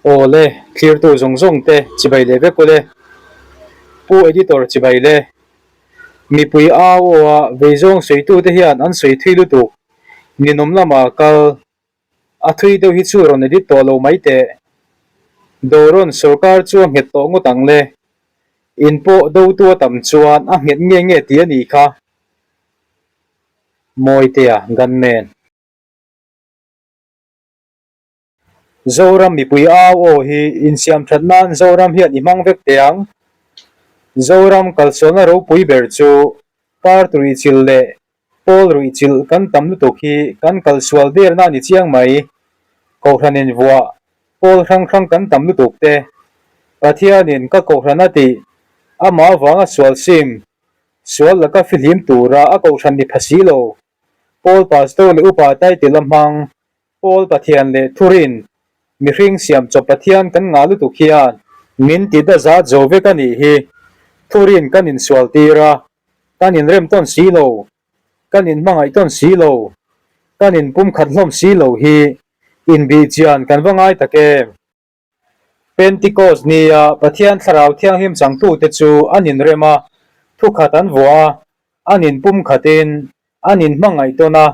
Aw le, thlirtu zawng zawng te chibai leh vek ule. Pu Editor chibai le. Mipui au aw a vei zawng sawitu te hian an sawi thui lutuk. Ninawm lama kal a thui deuh hi chu rawn edit tawh lo mai teh. Dorawn sorkar chu a nghet tawh ngawt ang le. In pawh dotu a tam chuan a nghet nge nge tih a nih kha. Mawitea Gunman. Zoram mipui au aw hi insiam that nan Zoram hian i hmang vek teh ang. Zoram kalsualna ropui ber chu party ruihchilh leh pawl ruihchilh kan tam lutuk hi kan kalsual derna a ni chiang mai. Kohhran invuah pawl hrang hrang kan tam lutuk te Pathianin ka kohhran a tih amah avanga sual sim sual laka fihlim tura a kohhran ni pha si lo. Pawl pastor leh upa title a hmang Paul Pathian leh Thurin, mihring siam chawp Pathian kan ngah lutuk hian min ti da zat zo vek a nih hi. Thurin kan insual tir a, kan inrem tawn si lo, kan inhmangaih tawn si lo, kan inpumkhat hlawm si lo hi inbihchian kan va ngai tak em? Pentikos nia Pathian Thlarau Thianghlim changtute chu an inrem a, thukhat an vuah a, an inpumkhatin an inhmangaih tawn a,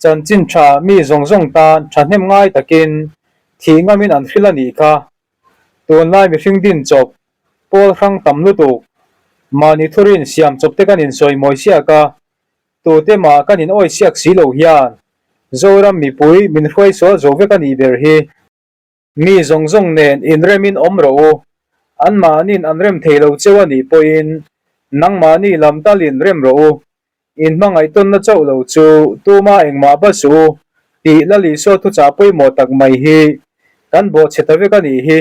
chanchin tha mi zawng zawng tan thahnem ngai takin thih ngamin an hrilh a nih kha. Tunlai mihring din chawp, pawl hrang tam lutuk, mahni thurin siam chawp te kan insawi mawi siak a, tute mah kan inawi siak si lo hian Zoram mipui min hruai sual zo vek a nih ber hi. Mi zawng zawng nen inremin awm rawh u. Anmahniin an rem thei lo cheu a nih pawhin nangmahni lam talin rem rawh u. Inhmangaih tawnna chauh lo chu tuma engmah ba suh u tih Lal Isua thuchah pawimawh tak mai hi kan bawhchhe ta vek a nih hi.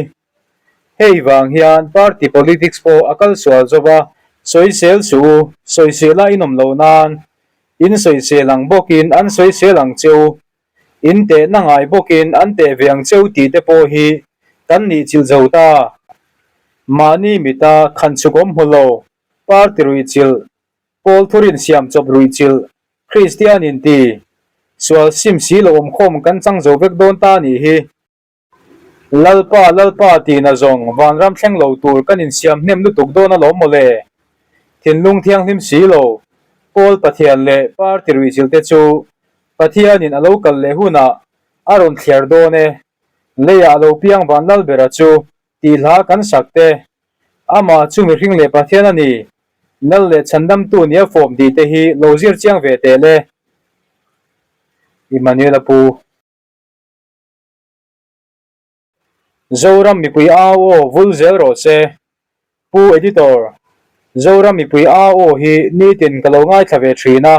Hei vang hian party politics pawh a kal sual zo va, sawisel suh u, sawisela inawm loh nan in sawisel ang bawkin an sawisel ang che u. In tehna ngai bawkin an teh ve ang cheu tih te pawh hi kan nih chilh zo ta. Mahni mita khan chhuk awm hmu lo, party ruihchilh, pawl thurin siam chawp ruihchilh, Kristian inti, sual sim si lo awmkhawm kan chang zo vek dawn ta nih hi. Lalpa, Lalpa tihna zawng vanram thleng lo tur kan insiam hnem lutuk dawn alawm mawle. Thinlung thianghlim si lo, Paul Pathian leh party ruihchilh te chu Pathianin a lo kal leh hunah a rawn thliar dawn e. Leiah a lo piang van Lalbera chu tih hla kan sak te. Amah chu mihring leh Pathian a ni, Lal leh chhandamtu nia fawm tih te hi lo zir chiang ve teh le. Immanuel a pu. Zoram mipui au aw vul zel rawh se. Pu Editor, Zoram mipui au aw hi nitin ka lo ngaithla ve thin a,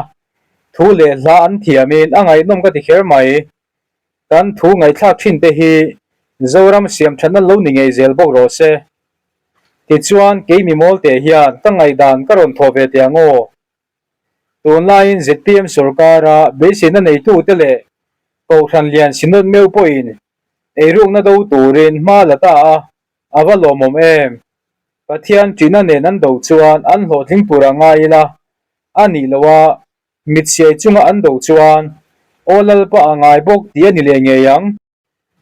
thu leh hla an thiamin a ngaihnawm ka ti kher mai. Kan thu ngaihthlak thin te hi Zoram siam thatna lo ni ngei zel bawk rawh se. Tichuan kei mi mawl teh hian ka ngaihdan ka rawn thawh ve teh ang aw. Tunlaiin zpm sorkara beiseina neitute leh Kohhran lian Synod meuh pawhin eirukna do turin hma la ta a, a va lawmawm em? Pathian ṭihna nen an do chuan an hlawhtling tura ngai ila, a nih loh a, mitsiai chunga an do chuan Aw Lalpa a ngai bawk tih a ni leh ngei ang.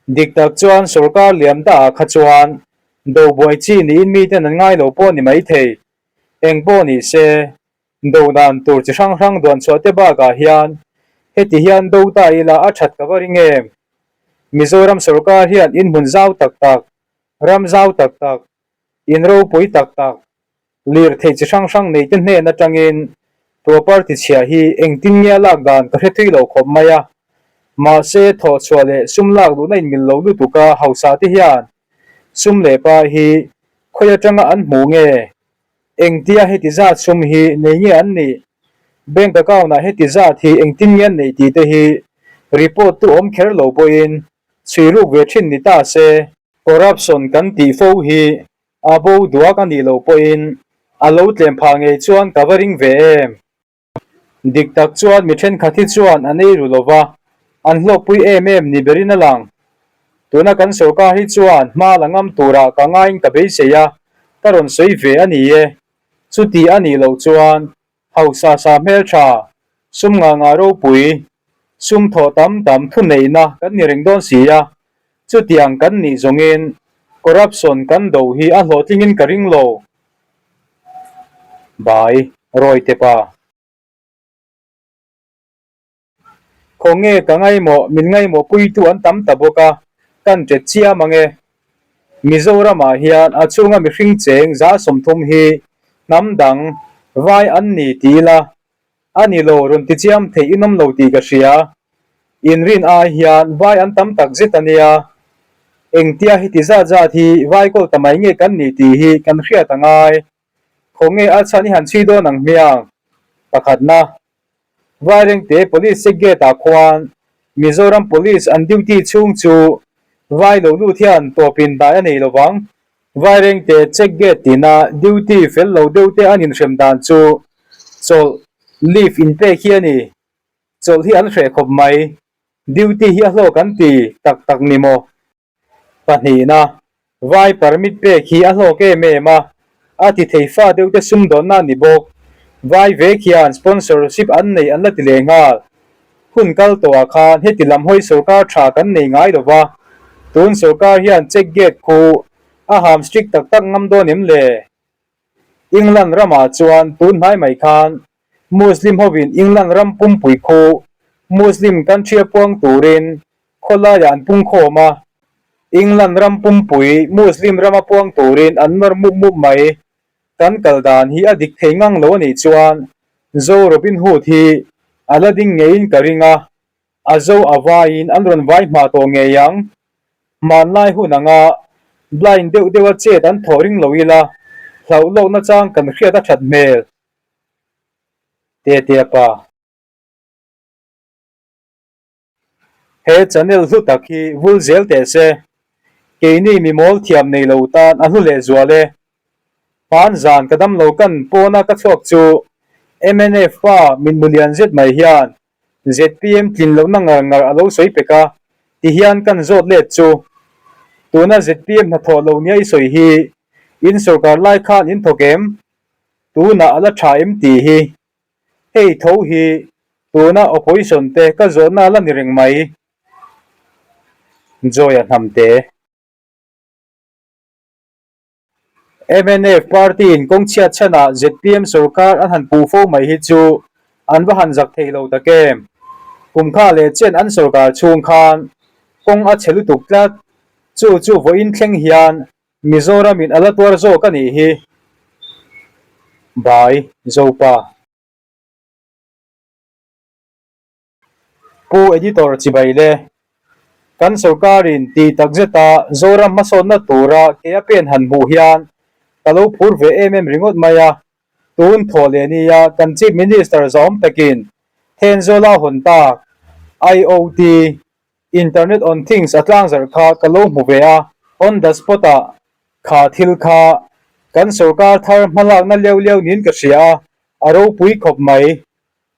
Dik tak chuan sorkar liam ta ah kha chuan do buai chi niin miten an ngai lo pawh ni maithei. Eng pawh ni se, do dan tur chi hrang hrang duan chhuah te bakah hian heti hian do ta ila a that ka va ring em? Mizoram sorkar hian inhmun zau tak tak, ram zau tak tak, in ropui tak tak, Lirthei chi hrang hrang neite hnen atangin property chhia hi engtin nge a lak dan ka hre thui lo khawp mai a. Mahse, thawhchhuah leh sum lak duhna inmil lo lutuk a hausa te hian sum leh pa hi khawi atanga an hmu nge? Engtia heti zat sum hi nei nge an nih? Bank account ah heti zat hi engtin nge an neih tih te hi report tu awm kher lo pawhin chhui ruk ve thin ni ta se. Corruption kan tih fo hi A bo duak a nih loh pawhin a lo tlem phah ngei chuan ka va ring ve em. Dik tak chuan mi thenkhat hi chuan an ei ru lova, an hlawkpui em em ni berin a lang. Tuna kan sorkar hi chuan hma la ngam turah ka ngaiin ka beisei a, ka rawn sawi ve a ni e. Chuti a nih loh chuan hausa sa hmeltha, sum ngah ngah ropui, sum thawh tam tam thuneihna kan ni reng dawn si a. Chutiang kan nih zawngin corruption kan do hi a hlawhtlingin ka ring lo. Bai, Rawite pa. Khawnge ka ngaimawh, min ngaimawh puitu an tam ta bawk a, kan ṭet chiam ang e. Mizoramah hian a chhunga mihring cheng 30% hi hnam dang, vai an ni ti ila, a ni lo rawn ti chiam theih in awm lo tih ka hria. Inrin ai hian vai an tam tak zet a nia. Engtia heti zat zat hi vai kawl ta mai nge kan ni tih hi kan hriat a ngai. Khawnge a chhan i han chhui dawn ang hmiang? Pakhatna, Vairengte Police check gate ah khuan Mizoram Police an duty chhung chu vai lo lut hian tawpin dai a nei lo vang. Vairengte check gate tina duty fel lo deuh te an inhrem dan chu chawlh, leave, inpek hi a ni. Chawlh hi an hreh khawp mai. Duty hi a hlawk an ti tak tak ni maw? Pahnihna, Vai permit pek hi a hlawk em em a, a ti thei fa deuh te sumdawnna a ni bawk. Vai vek hian sponsorship an nei an la ti leh nghal. Hun kal tawhah khan heti lam hawi sorkar tha kan nei ngai lo va, tun sorkar hian check gate khu a ham strict tak tak ngam dawn em le? England ramah chuan tun hnai mai khan Muslim hovin England ram pumpui khu Muslim country a puang turin khawlaiah an pungkhawm a, England ram pumpui Muslim rama puang turin an nawr mup mup mai. Kan kal dan hi a dik thei ngang lo a nih chuan Zo Robin Hood hi a la ding ngeiin ka ring a, a zo a vaiin an rawn vai hma tawh ngei ang. Hmanlai hun anga blind deuh deuha chet an thawh ring lo ila, hlauh lohna chang kan hriat a that hmel. Tetea pa. He channel hlu tak hi vul zel teh se. Keini mi mawl thiam nei lo tan a hlu leh zual e. Hman zan ka dam lo kan pawna ka chhuak chu mnf pa min mu lian zet mai hian zpm tlin lohna ngar ngar a lo sawi pek a, ti hian kan zawt let chu. Tuna zpm hnathawh lo nia i sawi hi in sorkar lai khan in thawk em? Tunah a la tha em tih hi. Hei tho hi tuna opposition te ka zawhna la ni reng mai. Joy-a hnamte. Mnf party in kawng chhiat chhanah zpm sorkar an han puh fo mai hi chu an va han zak thei lo tak em. Kum kha leh chen an sorkar chhung khan kawng a chhe lutuk tlat. Chu chu vawiin thleng hian Mizoram in a la tuar zawk a nih hi. Bai Zopa. Pu Editor chibai le. Kan sorkarin tih tak zeta Zoram hmasawnna tura ke a pen han hmuh hian ka lo phur ve em em ringawt mai a. Tun thawh leh nia kan Chief Minister zahawm takin Thenzawl a hawn tak IOT, Internet on Things a tlangzarh kha ka lo hmu ve a. On the spot ah kha thil kha kan sorkar thar hmalakna leu leu niin ka hria a, a ropui khawp mai.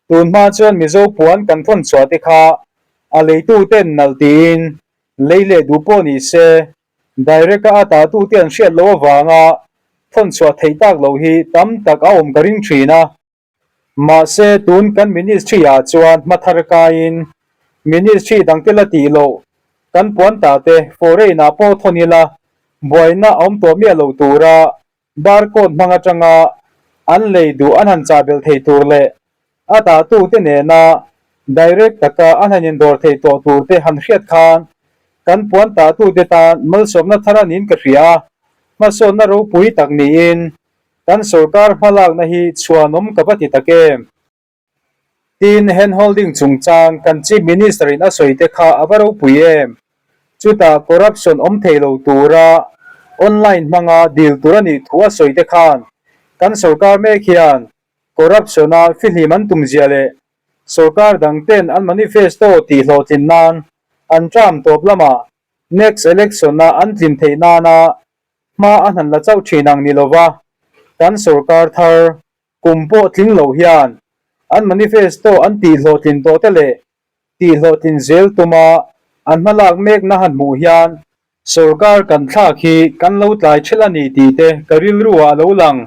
Tun hma chuan Mizo puan kan thawn chhuah te kha a leitu ten nalh tiin lei leh duh pawh ni se, direct a a tatu te an hriat loh avanga thawn chhuah theih tak loh hi tam tak a awm ka ring thin a. Mahse tun kan ministry ah chuan hma thar kaiin ministry dangte la tih loh kan puan ta te foreign ah pawh thawn ila buaina a awm tawh miah lo tura Barcode hmang atanga an lei duh an han chah belh thei tur leh a tahtute nena direct taka an han indawr thei tawh tur te han hriat khan kan puan tahtute tan malsawmna thar a niin ka hria a, hmasawnna ropui tak niin kan sorkar hmalakna hi chhuanawm ka va ti tak em? Tin, handholding chungchang kan Chief Minister in a sawi te kha a va ropui em? Chutah corruption awm thei lo tura online hmanga dil tur a nih thu a sawi te khan kan sorkar mek hian corruption a fihlim an tum zia leh sorkar dang ten an manifesto tih hlawhtlin nan an term tawp lamah next election a an tlin theih nana hma a hnan la chauh thin ang ni lova kan sorkar thar Kum pawh tling lo hian an manifesto an tihhlawhtlin tawh te leh tihhlawhtlin zel tuma an hmalak mekna han hmuh hian sorkar kan thlak hi kan lo tlai ṭhelh a ni tih te ka rilru ah a lo lang.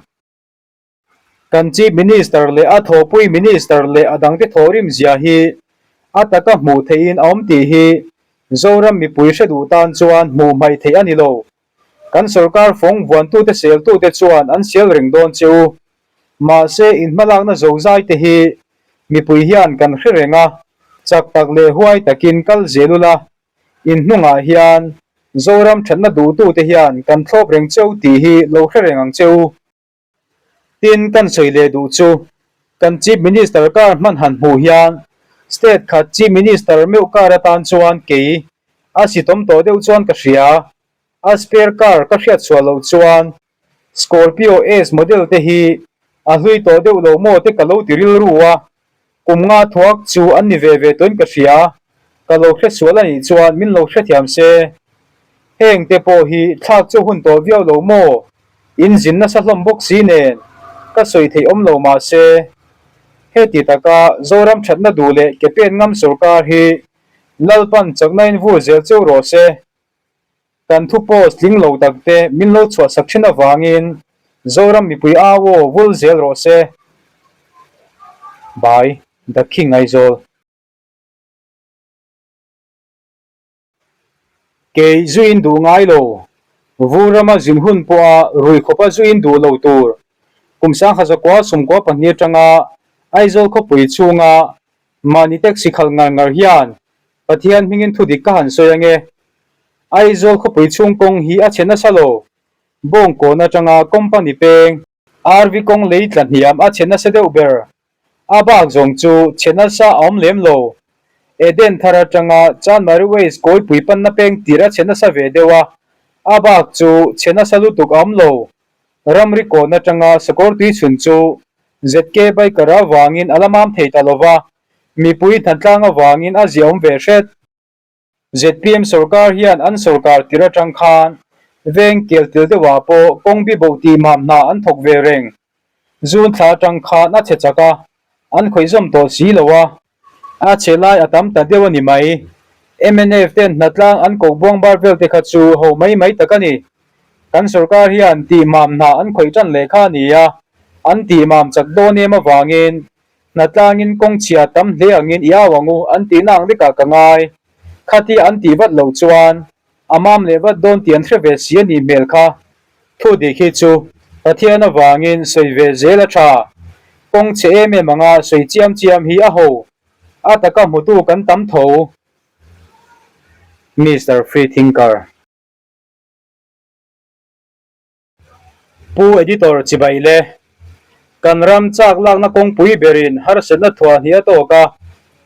Kan Chief Minister leh a thawhpui Minister leh a dangte thawhrim zia hi a taka hmuh theihin a awm tih hi. Zoram mipui hre duh tan chuan hmuh hmaih theih a ni lo. Kan sorkar fawng vuantute seltute chuan an sel reng dawn che u. Mahse, inhmalakna zozai te hi mipui hian kan hre reng a, chak tak leh huai takin kal zel ula, in hnungah hian Zoram thatna duhtute hian kan thlawp reng cheu tih hi lo hre reng ang che u. Tin, kan sawi leh duh chu kan Chief Minister kar hman han hmuh hian State khat Chief Minister meuh kar atan chuan kei a sitawm tawh deuh chuan ka hria. A spare car ka hriat chhuah loh chuan Scorpio S model te hi a hlui tawh deuh lo maw te ka lo ti rilru a, kum nga thuak chu an ni ve ve tawhin ka hria, ka lo hre sual a nih chuan min lo hrethiam se. Heng te pawh hi thlak chu hun tawh viau lo maw? In zin nasa hlawm bawk si nen ka sawi theih awm lo mah se. Heti taka Zoram thatna duh leh ke pen ngam sorkar hi Lalpan chakna in vur zel cheu rawh se. Kan thu post tling lo tak te min lo chhuah sak thin avangin Zoram mipui au aw vul zel rawh se. By The King Aizawl. Kei zuin duh ngai lo. Vur rama zin hun pawha rui khawpa zuin duh lo tur. Kum sangha zakua sumkua pahnih atanga Aizawl khawpui chhunga mahni taxi khalh ngar ngar hian Pathian hmingin thu dik ka han sawi ange. Aizawl khawpui chhung kawng hi a chhe nasa lo. Bawngkawn atanga company peng RV kawng lei tla hniam a chhe nasa deuh ber. A bak zawng chu chhe nasa a awm lem lo. Eden thar atanga Chanmari Waste kawipui panna peng tir a chhe nasa ve deuh a, a bak chu chhe nasa lutuk a awm lo. Ramri kawn atanga sakawr tui chhun chu ZK Biker avangin a la mam thei ta lova, Mipui hnatlang avangin a ziahawm ve hret. Zpm sorkar hian an sorkar tir atang khan veng kel tel deuhah pawh kawng bi bo tih mam hna an thawk ve reng. June thla atang khan a chhe chak a, an khawih zawm tawh si lo a. A chhe lai a tam ta deuh a ni mai. Mnf ten hnatlang an koh buang bar vel te kha chu ho mai mai tak a ni. Kan sorkar hian tih mam hna an khawih tan leh kha a ni a, an tih mam chak dawn em avangin Hnatlangin kawng chhia tam hle angin i au ang u an tihna ang vekah ka ngai. Khati an tih vat loh chuan a mam leh vat dawn tih an hre ve si a nih hmel kha. Thu dik hi chu Pathian avangin sawi ve zel a tha. Kawng chhe em em anga sawi chiam chiam hi a ho. A taka hmutu kan tam tho. Mister Freethinker. Pu Editor chibai le, kan ram chak lakna kawngpui berin harsatna thuah hnih a tawk a,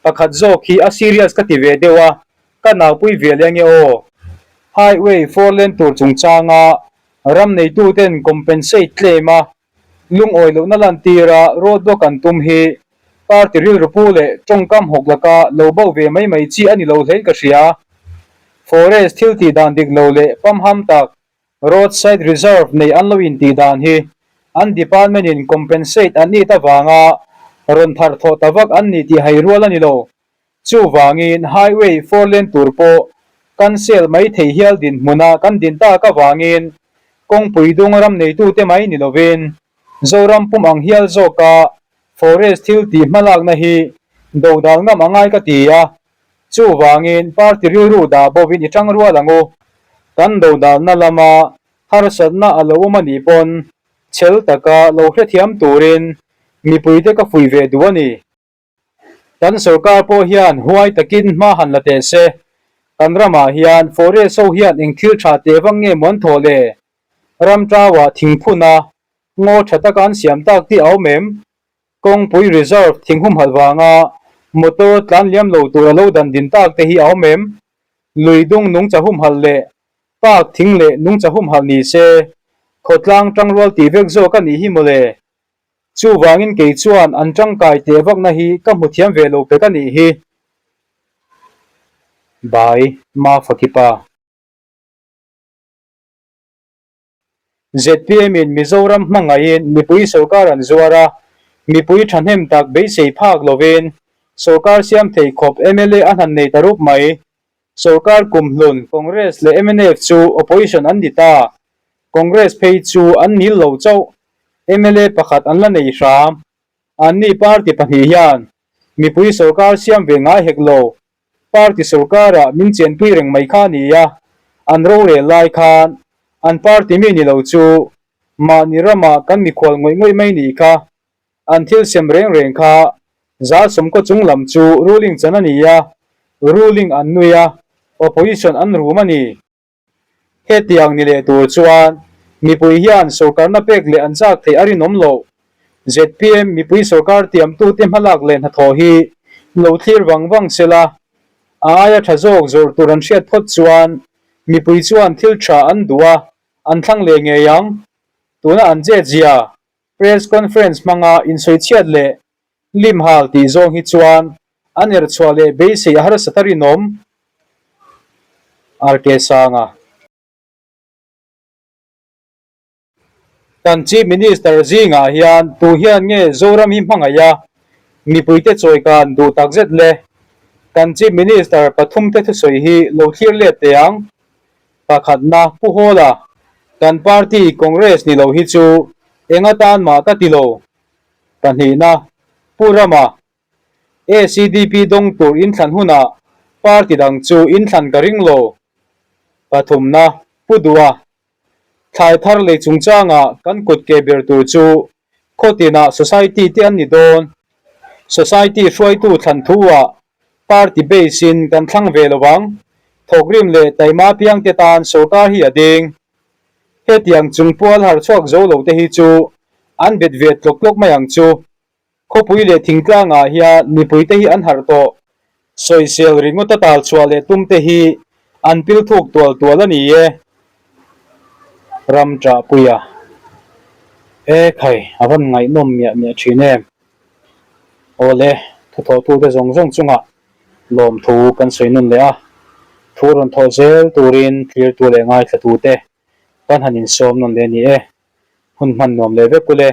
pakhat zawk hi a serious ka ti ve deuh a, ka naupui ve leh ange aw. Highway 4 lane tur chungchanga ram neituten compensate claim a lungawi lohna lantira road block an tum hi party rilru pu leh tawngkam hawk laka lo bo ve mai mai chi a ni lo hlein ka hria. Forest thil tih dan dik lo leh pamham tak Road side reserve nei an lo intih dan hi an department in compensate an nit avanga rawn thar thawh ta vak an ni tih hai rual a ni lo. Chuvangin highway 4 lane tur pawh cancel mai thei hial dinhmuna kan din tak avangin kawngpui dung ram neitute mai ni lovin Zoram pum ang hial zawka forest thil tih hmalakna hi dodal ngam a ngai ka ti a. Chuvangin party rilru dah bovin i tang rual ang u. Kan dodalna lama harsatna a lo awm a nih pawn chhel taka lo hrethiam turin mipuite ka fuih ve duh a ni. Kan sorkar pawh hian huai takin hma han la teh se. Kan ramah hian forest ho hian eng thil tha teh vang nge maw an thawh le? Ram tauah thingphun a ngaw tha taka an siam tak tih a awm em? Kawngpui reserve thing humhalh vanga motor tlan liam lo tur a lo dan din tak te hi a awm em? Lui dung nungcha humhalh leh park thing leh nungcha humhalh ni se khawtlang tangrual tih vek zawk a nih hi mawle. Chuvangin kei chuan an tangkai teh vakna hi ka hmu thiam ve lo pek a nih hi. By Mafakipa. Zpm in Mizoram hmangaihin mipui sorkar an zuar a, mipui thahnem tak beisei phak lovin sorkar siam thei khawp mla a hnan nei ta rup mai. Sorkar kumhlun Congress leh mnf chu opposition an ni ta. Congress phei chu an nil lo chauh. Mla pakhat an la nei hram. Anni party pahnih hian mipui sorkar siam ve ngai hek lo. Party sorkarah min chenpui reng mai kha a ni a, an rorel lai khan an party mi ni lo chu mahni ramah kan mikhual ngawih ngawih mai nih kha. An thil sem reng reng kha Zalsawmkaw chung lam chu ruling chan a ni a, ruling an nui a, opposition an rum a ni. Hetiang ni leh tur chuan mipui hian sorkarna pek leh an chak theih a rinawm loh. Zpm mipui sorkar tiamtute hmalak leh hnathawh hi lo thlir vang vang se la, a aia tha zawk zawrh tur an hriat phawt chuan mipui chuan thil tha an duh a, an thlang leh ngei ang. Tuna an chetzia Press conference hmanga insawichhiat leh lim hal tih zawng hi chuan an erchhuah leh beisei a harsat a rinawm. RK Sanga. Kan Chief Minister zingah hian tu hian nge Zoram hi hmangaih a, mipuite chawikan duh takzet le? Kan Chief Minister pathumte thusawi hi lo thlir let teh ang. Pakhatna, Pu Hawla, kan party Congress ni lo hi chu eng atan mah ka ti lo. Pahnihna, Pu Rama, ACDP dawng tur inthlan hunah party dang chu inthlan ka ring lo. Pathumna, Pu Duha, thlai thar lei chungchangah kan kut ke ber tur chu khawtinah society te an ni dawn. Society hruaitu thlan thu-ah Party base in kan thlang ve lo ang. Thawkrim leh taima piangte tan sorkar hi a ding. Hetiang chung pual har chhuak zo lo te hi chu an bet ve tlawk tlawk mai ang chu. Khawpui leh thingtlang ah hian mipui te hi an harh tawh. Sawisel ringawt a tal chhuah leh tum te hi an pil thuk tual tual a ni e. Ram ṭahpuia. E khai, a van ngaihnawm miah miah ṭhin em. Awle, thuthawhtute zawng zawng chungah lawmthu kan sawi nun leh a, thu rawn thawh zel turin tlirtu leh ngaithlatute kan han insawm nawn leh a ni e. Hun hman nuam leh vek u le.